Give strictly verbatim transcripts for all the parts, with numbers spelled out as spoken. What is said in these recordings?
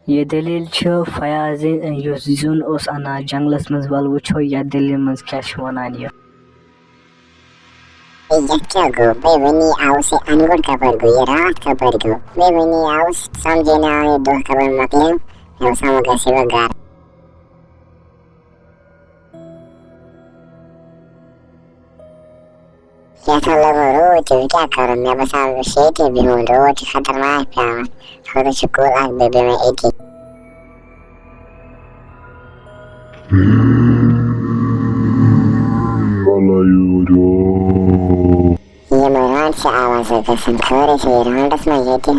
یہِ دٔلیٖل چھِ فیاض، یُس زیُن اوس اَنان جنٛگلَس منٛز۔ وَلہٕ وٕچھو یَتھ دٔلیٖلہِ منٛز کیٛاہ چھُ وَنان یہِ۔ یَتھ کیٛاہ گوٚو؟ بے وٕنی آوُس، یہِ اَنگُن کَپٲرۍ گوٚو؟ یہِ راتھ کَپٲرۍ گوٚو؟ بے وٕنی آوُس، سَمجھے نہٕ آو یہِ دۄہ کَپٲرۍ مۄکلیو۔ مےٚ اوس آمُت گژھِ وۄنۍ گَرٕ۔ یَتھ ہا لوٚگُن روٗد تہِ، وۄنۍ کیٛاہ کَرو؟ مےٚ باسان، بہٕ چھُس ییٚتی بِہُن، روٗد چھُ خطرناک پٮ۪وان۔ خۄدا چھُ کُل اَکھ، بہٕ بیٚہمہٕ وۄنۍ أتی۔ وَلہٕ یورٕ۔ یِمَے رانٛٹہٕ چھِ آوازٕ گژھان، خٲرٕے چھےٚ یہِ رانٛٹَس منٛز ییٚتہِ۔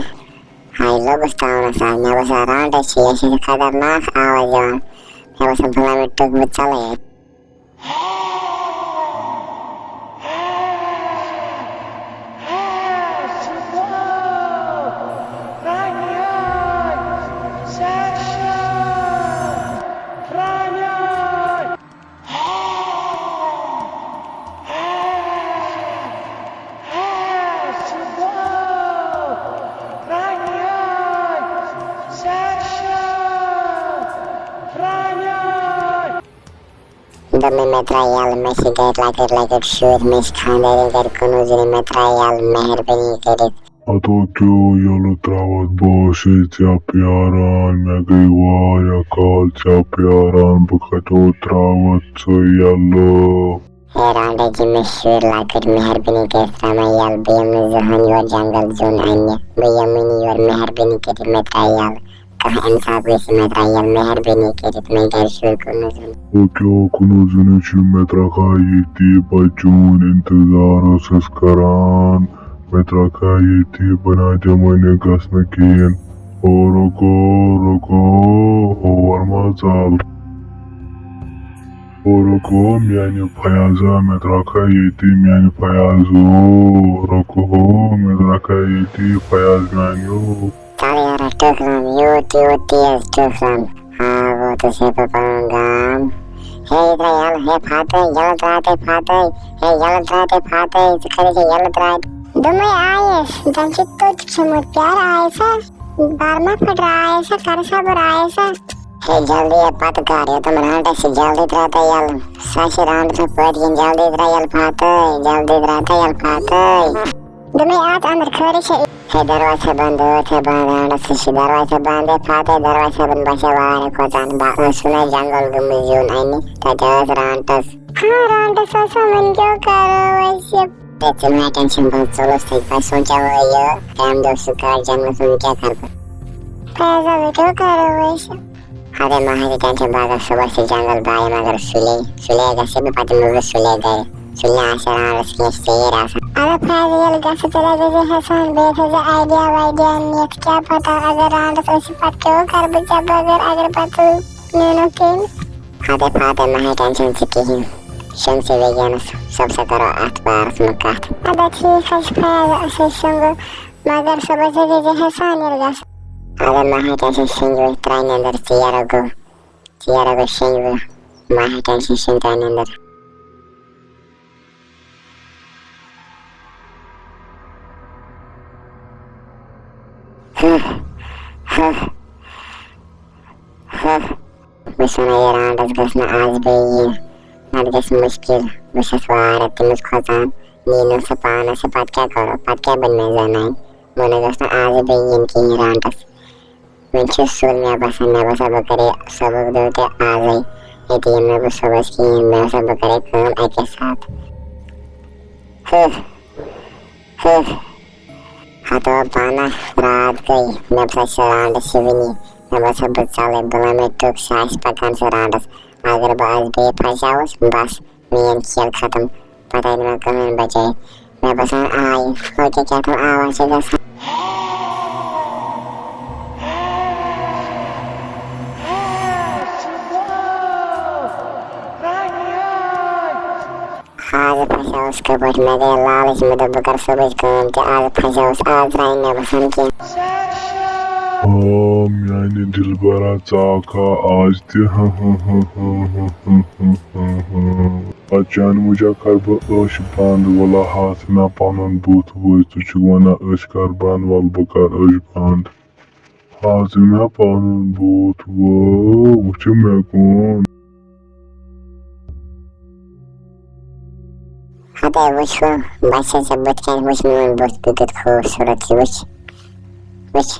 ہاے لوٚگُس ٹاونَس آز، مےٚ باسان رانٛٹَس چھِ، یہِ چھِ خطرناک آواز یِوان۔ مےٚ باسان، بہٕ لاگہٕ مےٚ ٹوٚپھ، بہٕ ژَلَے ییٚتہِ۔ دوٚپمَے، مےٚ ترٛاو یَلہٕ، مےٚ چھِ گَرِ لۄکٕٹۍ لۄکٕٹۍ شُرۍ، مےٚ چھِ خانٛدارِنۍ گَرِ کُنُے زوٚنُے، مےٚ ترٛاو یَلہٕ مہربٲنی کٔرِتھ۔ ہتو کیو یَلہٕ ترٛاوَتھ، بہٕ اوسُے ژےٚ پیاران، مےٚ گٔے واریاہ کال ژےٚ پیاران، بہٕ کَتہِ ترٛاوَتھ ژٕ یَلہٕ؟ ہے رانٛٹَس جی، مےٚ شُرۍ لۄکٕٹۍ، مہربٲنی کٔرِتھ ترٛاو مےٚ یَلہٕ، بہٕ یِمہٕ نہٕ زٕہٕنۍ یور جنٛگل زیُن اَننہِ، بہٕ یِمہٕ نہٕ یور، مہربٲنی کٔرِتھ مےٚ ترٛاو یَلہٕ۔ کانٛہہ اِنصاف گژھِ مےٚ ترٛاوِ یَلہٕ، مہربٲنی کٔرِتھ، مےٚ گَرِ شُرۍ کُنُے زوٚن۔ او کیٛاہ کُنُے زوٚنُے چھُ، مےٚ ترٛکھا ییٚتی، بہٕ چون اِنتظار اوسُس کران، مےٚ ترٛکھا ییٚتی، بہٕ نہ دِمَے نہٕ گژھنہٕ کِہیٖنۍ۔ او رُکو، رُکو، اور مہ ژَل۔ او رُکو، میٛانہِ فیاضا، مےٚ ترٛکھا ییٚتی، میٛانہِ فیاضو، رُکو، مےٚ ترٛکھا ییٚتی، فیاض میٛانیو۔ تَلہٕ یارا ٹٕکرَم، یوٗت یوٗت تیز ٹٕکرَم۔ آ، ووتُس ہے بہٕ پَنُن گام۔ ہے، یہِ درٛاو یَلہٕ، ہے فاتح، یَلہٕ درٛاو تَے فاتح۔ ہے، یَلہٕ درٛاو تَے فاتح، ژٕ کَرِ ژےٚ یَلہٕ درٛاو۔ دوٚپمَے آیَس، زَن چھِ توٚت کھیوٚمُت، پیارٕ آیَسا؟ بَر ما پھٕٹرا آیَسا، کَر صبر آیَسا؟ ہے، جلدی ہے پَتہٕ کَر، یوٚتَم رانٛٹَس چھِ، جلدی درٛاو تَے یَلہٕ۔ سۄ چھِ رانٛٹَس پٔتۍ کِنۍ، جلدی درٛاو یَلہٕ فاتح، جلدی درٛاو تَے یَلہٕ فاتح۔ دوٚپمَے اَژ اَندَر، خٲرٕے چھےٚ؟ ہے، دروازٕ چھےٚ بنٛد، دٲر چھےٚ بنٛد، رانٛٹَس تہِ چھِ دروازٕ چھےٚ بنٛد۔ ہے، فاتح، دروازٕ چھےٚ بنٛد، بہٕ چھَس واریاہ کھۄژان۔ بہٕ اوسُس نہ جنٛگل گوٚمُت زیُن اَنہِ، تَتہِ ٲس رانٛٹَس۔ ہاں، رانٛٹَس ٲسا، وۄنۍ کیٛاہ کَرو أسۍ؟ ہے، ژٕ مہ ٹٮ۪نشَن، بہٕ ژوٚلُس تَتہِ، پَتہٕ سونٛچاو یہِ، کامہِ دۄہ چھُ کَران جنٛگلَس منٛز، وۄنۍ کیٛاہ کَرٕ بہٕ؟ فیضا، وۄنۍ کیٛاہ کَرو أسۍ؟ اَدے مہ ہیٚیِو ٹٮ۪نشَن، بہٕ گژھٕ صُبحَس تہِ جنٛگل، بہٕ یِمہٕ، اگر سُلے، سُلے گژھِ، بہٕ پَتہٕ یِمہٕ بہٕ سُلے گَرِ۔ سُلہِ آسہِ رانٛٹَس کینٛہہ ژیٖرۍ آسان۔ اَدٕ فیض، ییٚلہِ گژھِ تیٚلہِ گژھِ حسان، بیٚیہِ تھٲیزِ آیڈیا وایڈیا نِتھ، کیٛاہ پَتہ اگر رانٛٹَس ٲسِو پَتہٕ کیٛاہ کَرٕ بہٕ ژےٚ بغٲر، اگر پَتہٕ ژٕ نیونُکھ تٔمۍ۔ اَدٕ فاتح، مہ ہیٚیِو ٹٮ۪نشَن ژٕ کِہیٖنۍ، شۄنٛگ ژٕ ویگیَنَس، صُبحَس کَرو اَتھ بارَس منٛز کَتھ۔ اَدٕ ٹھیٖک حظ چھُ فیض، أسۍ حظ شۄنٛگو، مگر صُبحَس حظ ییٖزِ حسان ییٚلہِ گژھِ۔ اَدٕ مہ ہیٚیِو ٹٮ۪نشَن، شۄنٛگہِ وۄنۍ ترٛاوِ نٮ۪نٛدٕر، ژیر گوٚو۔ ژیر گوٚو شۄنٛگہِ وۄنۍ، مہ ہیٚیِو ٹٮ۪نشَن، شۄنٛگہِ ترٛاوِ نٮ۪نٛدٕر۔ ہہ، ہہ، ہہ۔ بہٕ چھُس وَنان، یہِ رانٛٹَس گژھِ نہٕ آز بیٚیہِ یِنۍ، نَتہٕ گژھِ مُشکِل۔ بہٕ چھَس واریاہ تٔمِس کھۄژان، نِیہِ نہٕ سۄ پانَس سۭتۍ، پَتہٕ کیٛاہ کَرو؟ پَتہٕ کیٛاہ بَنہِ مےٚ زَنانہِ؟ وۄنۍ گژھِ نہٕ آزٕے بیٚیہِ یِنۍ کِہیٖنۍ رانٛٹَس۔ وۄنۍ چھُ سُل مےٚ باسان، مےٚ باسان بہٕ کَرٕ صُبحُک دۄہ تہِ آزَے ییٚتہِ، یِمہٕ نہٕ بہٕ صُبحَس کِہیٖنۍ، مےٚ باسان بہٕ کَرٕ کٲم اَکے ساتہٕ۔ ہہ، ہہ۔ ہتو پانہ، راتھ گٔے، مےٚ باسان سُہ رانٛٹَس چھِ وٕنی، مےٚ باسان بہٕ ژَلَے، بہٕ لَمے ٹُک، سُہ آسہِ پَکان سُہ رانٛٹَس، اگر بہٕ آز بیٚیہِ پھَسیوُس، بَس۔ میٲنۍ کھیل ختم، پتہٕ آیہِ نہٕ مےٚ کٕہٕنۍ بچٲیِتھ۔ مےٚ باسان، آے، ہُہ کیٛاہ، کیٛاہ تام آواز چھِ گژھان۔ آز پھسیوس کپٲٹھۍ، مےٚ گٔے لالٕچ، مےٚ دوٚپ، بہٕ کرٕ صُبحٕچ کٲم تہِ، آز پھسیوس، آز درٛاے نہٕ مےٚ باسان کینٛہہ۔ آ، میانہِ دِلبرا، ژٕ آکھا آز تہِ؟ پتہٕ چانہِ موٗجوٗب کَرٕ بہٕ أچھ بنٛد، وَلہٕ ہَتھ نہ پَنُن بُتھ وٕچھ، ژٕ چھُکھ وَنان أچھ کَر بنٛد، وَلہٕ بہٕ کَرٕ أچھ بنٛد۔ آز مےٚ پنُن بُتھ وو، وٕچھِ مےٚ کُن۔ ہتے وٕچھ وۄنۍ، بس ژےٚ بٕتھِ کنہِ وٕچھ میون بُتھ، بہٕ کیُتھ خوٗبصوٗرت چھُ، وٕچھ، وٕچھ۔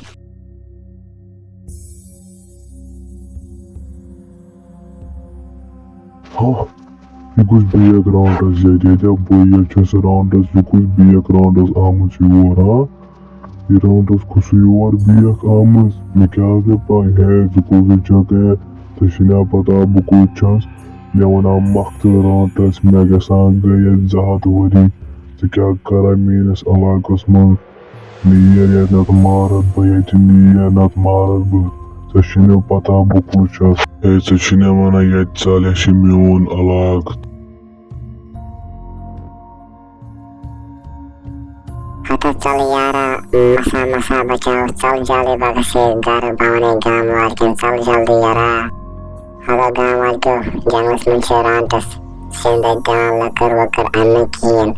ہا، یہِ کُس بیک راونڈس ییٚتہِ؟ ییٚتہِ ہا بٕے یوت چھُس راونڈس، یہِ کُس بیک راونڈس آمُت یور، ہا؟ یہِ راونڈس کُس یور بیک آمٕژ؟ مےٚ کیٛاہ ٲس نہٕ پَے؟ ہے، ژٕ کُس چھَکھ؟ ہے، ژےٚ چھِ نا پَتہ بہٕ کُس چھُس؟ مےٚ وَنان مۄختہٕ راونڈس، مےٚ گژھان گٔے ییٚتہِ زٕ ہَتھ ؤری۔ ژٕ کیٛاہ کَران میٛٲنِس علاقَس منٛز؟ نیر ییٚتہِ نَتہٕ مارَتھ بہٕ ییٚتہِ، نیر نَتہٕ مارَتھ بہٕ۔ ژےٚ چھُے نہٕ پَتہ بہٕ کُس چھُس۔ ہے، ژےٚ چھُے نہٕ وَنان ییٚتہِ ژَل، یہِ چھُ میون علاقہٕ۔ ہتا ژَل یارا، مسا مسا بچاو، ژَل جلدی بہٕ گژھٕ گرٕ، بہٕ وَنے گامہٕ والٮ۪ن، ژَل جلدی یارا۔ ہتا گامہٕ والٮ۪و، جنگلس منٛز چھِ رانٹس، سیُن دَزِ دان، لٔکٕر ؤکٕر اَننہٕ کِہیٖنۍ۔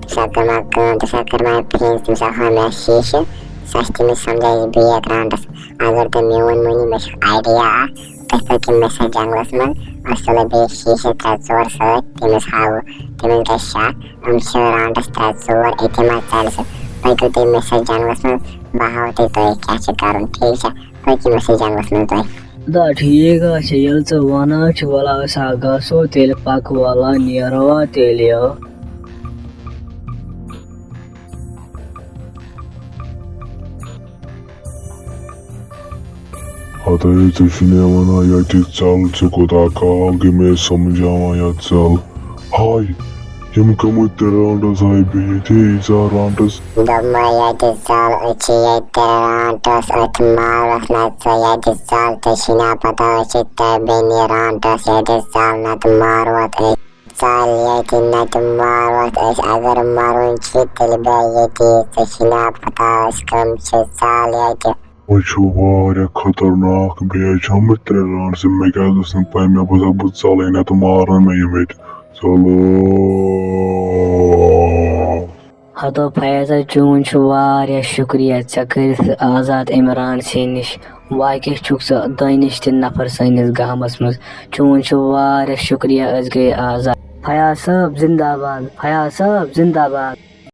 تٔمِس ہا کٔر مےٚ کٲم، تٔمِس ہا کٔر مےٚ فِرِنۍ، تٔمِس ہا ہٲو مےٚ شیٖشہٕ، سۄ چھِ تٔمِس سمجھایہِ بیٚیہِ اکھ رانٹس۔ اگر تُہۍ میون مٲنِو، مےٚ چھُ idea اکھ، تُہۍ پٔکِو مےٚ سۭتۍ جنگلس منٛز، أسۍ تُلو بیٚیہِ شیٖشہٕ ترٛےٚ ژور سۭتۍ، تٔمِس ہاوو، تٔمِس گژھِ شک، یِم چھِ رانٹس ترٛےٚ ژور أتی ما ژَلہِ سُہ۔ پٔکِو تُہۍ مےٚ سۭتۍ جنگلس منٛز، بہٕ ہاوو تۄہہِ، تۄہہِ کیٛاہ چھُ کَرُن، ٹھیٖک چھا؟ پٔکِو مےٚ سۭتۍ جنگلس منٛز تُہۍ۔ دا ٹھیٖک ہا چھِ، ییٚلہِ ژٕ وَنان چھِ، وَلہٕ أسۍ ہا گژھو، تیٚلہِ پَکہٕ وَلہٕ نیرو ہا تیٚلہِ۔ ہتے ژےٚ چھُے نہٕ وَنان ییٚتہِ ژَل، ژٕ کوٗتاہ کال گٔے مےٚ سَمجھاوان یَتھ ژَل۔ ہاے، یِم کٕمہٕ ترٛےٚ رانٹس آیہِ بیٚیہِ ییٚتہِ؟ ہے، ییٖژاہ رانٹس۔ دوٚپمَے ییٚتہِ ژَل، أسۍ چھِ ییٚتہِ ترٛےٚ رانٹس، أتھۍ مارَس نَتہٕ ژٕ ییٚتہِ ژَل، ژےٚ چھِی نا پَتہ أسۍ چھِ ترٛےٚ بیٚنہِ رانٹس، ییٚتہِ ژَل نَتہٕ مارَتھ أسۍ۔ ژَل ییٚتہِ نَتہٕ مارَتھ أسۍ، اگر مَرُن چھِ تیٚلہِ بیٚہہ ییٚتی، ژےٚ چھِی نا پَتہ أسۍ کٕم چھِ، ژَل ییٚتہِ۔ وۄنۍ چھُ واریاہ خطرناک، بیٚیہِ حظ چھِ آمٕتۍ ترٛےٚ رانٹس، مےٚ کیٛازِ ٲس نہٕ پَے، مےٚ باسان بہٕ ژَلٕے نَتہٕ مارَن مےٚ یِم ییٚتہِ۔ چلو۔ ہتو فیاضہ، چون چھُ واریاہ شُکریہ، ژےٚ کٔرِتھ آزاد امہِ رانڈسے نِش۔ واقعہ چھُکھ ژٕ دٲنِش تہِ نفر سٲنِس گامس منٛز۔ چون چھُ واریاہ شُکریہ، أسۍ گٔے آزاد۔ فیاض صٲب زندہ باد، فیاض صٲب زندہ باد۔